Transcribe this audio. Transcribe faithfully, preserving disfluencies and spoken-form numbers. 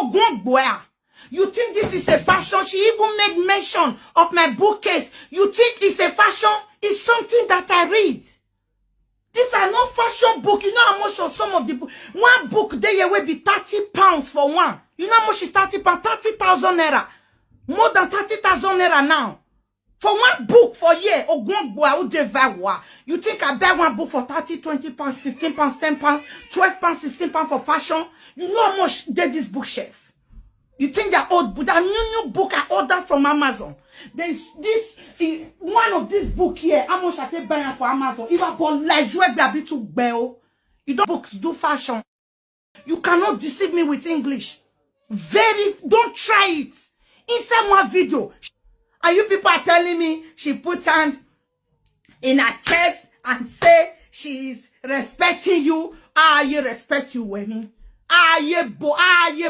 Ogungbua. You think this is a fashion? She even made mention of my bookcase. You think it's a fashion? It's something that I read. These are not fashion book. You know how much of some of the book? One book there will be thirty pounds for one. You know how much is thirty pounds? Thirty thousand naira. More than thirty thousand naira now. For one book for year, Ogungbua, Udevawa. You think I buy one book for thirty, twenty pounds, fifteen pounds, ten pounds, twelve pounds, sixteen pounds for fashion? You know how much get this bookshelf? You think that old book, that new new book I ordered from Amazon? There's this eh, one of this book here. How much I take buy am for Amazon? If I bought like you be too bell. You don't books do fashion. You cannot deceive me with English. Very don't try it. Inside one video, and you people are telling me she put hand in her chest and say she is respecting you. Ah, you respect you, Wemi. Ah, you bo, ah, you